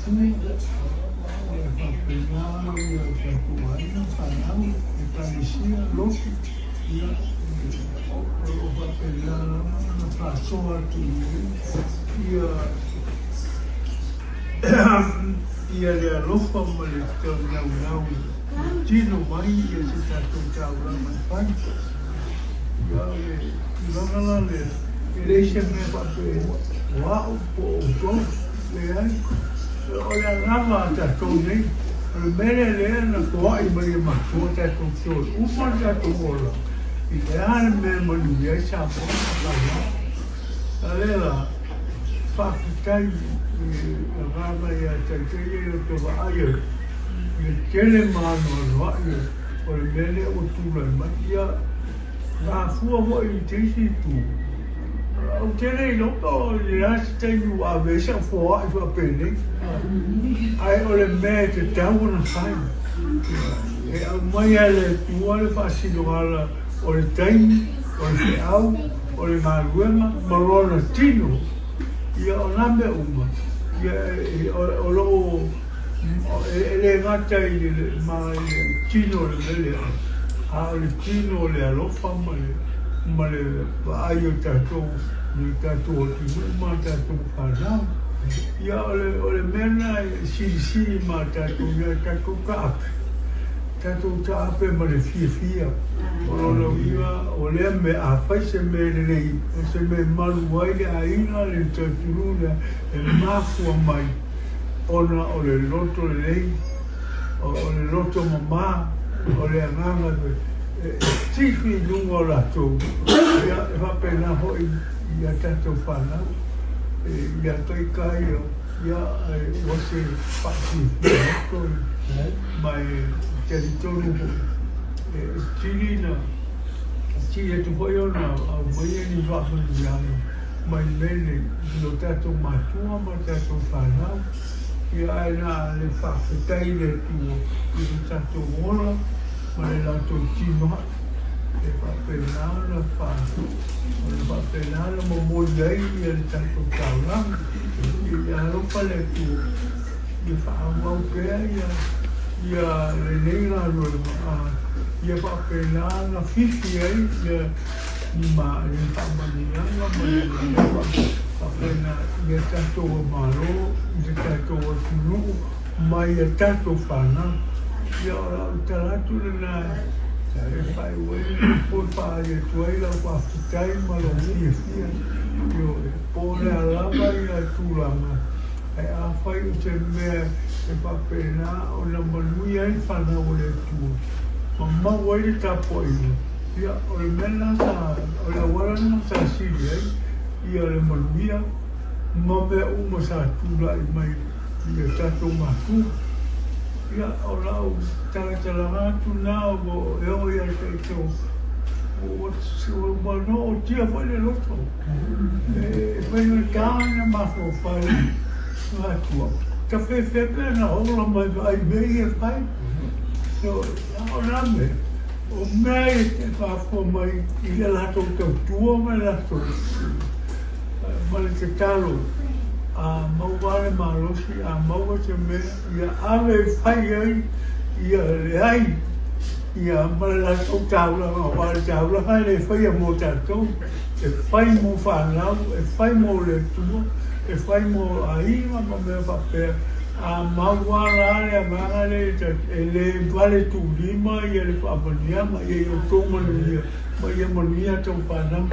matua, e faapena o tatou aiga ma fanau, ekalesia, lotu, ia, o lo o faapena lava ona faasoa atu i ai ia le alofa ma le taunaunau e tino mai se tatou taulaga e fai. Ia, o le tulaga la lea, e leai se mea faapea o au po o outou, leai. O le agaga a tatou nei, o le mea lea lea na foai mai e matua tatou te o e uma le tatou ola i le a le mea e manuia ai Samoa ma fanau. A lea la, faafetai i le agaga ia Taitai ia ou te vaai ai i le tele ma anoanoai o le mea lea ua tulai mai. Ia, mafua foi i te isi itu, ou te le iloa po o le a se taimi ua ave ai sau foai faapenei, ae o le mea e tatau ona fai, e aumai lava e le Atua le faasinoala o le taimi, o le feau, o le galuega ma lona tino, ia o na mea uma, ia o lo o e le gata i le tino o le mea lea, a o le tino o le alofa ma le vaai o tatou i o tatou atunuu ma tatou fanau. Ia o le mea lena e silisili ma tatou ia tatou taape, tatou taape ma le fiafia. O lona uiga, o lea mea, afai se mea lelei, o se mea e malu ai le aiga, le atunuu lea, e mafua mai ona o le loto lelei, o le loto mama, o le agaga e tifi i luga o latou, ia, e faapena foi i a tatou fanau, ia itaika ia, ia, ua se faafiafia loto ma e talitonu foi, e sili na, sili atu foi ona aumaia ni faamanuiaga mai mea nei i o tatou matua ma tatou fanau, ia ae na le faafetai i le Atua i lo tatou ola ma le latou tinoai e faapena ona ona faapena ona momoli ai ia le tatou taulaga. Ia alofa le Atua ia faaauau pea ia ia lenei galuega ia faapena ona fifi ai ia ni ma ni faamanuiaga ma ni mea faapena i a tatou Malo, i le tatou atunuu ma i a tatou fanau. Ia o lau tala atu lena e faaiu ai le po e faaali atu ai lau faafetai ma lou fiafia. Ioe, po o le a lava ia tulaga, ae afai o se mea e faapena ona manuia ai fanau a le Atua ma maua ai le tapuaiga, Ia, o le mea lena sa, o le auala lena sa sili ai ia le manuia ma mea uma sa tulai mai i a tatou matua. Ia, o lau talatalaga atu lena ua e oo ia te outou, ua nootia foi le loto. E faigata ona mafaufau matua, tafefea pea na ola mai vaai mea ia e fai. So, o le a mea? O mea ia e mafua mai i le latou tautua ma le latou ma le tatalo, a maua le malosi, a maua se mea, ia ave e fai ai ia le ai ia ma le latou taulaga, aua o le taulaga e le faia mo tatou, e fai mo fanau, e fai mo le Atua, e fai mo aiga ma mea faapea. A maua la le agaga lea e le vale tuulima ia le faamanuiaga, ia i outou manuia ma ia manuia a outou fanau.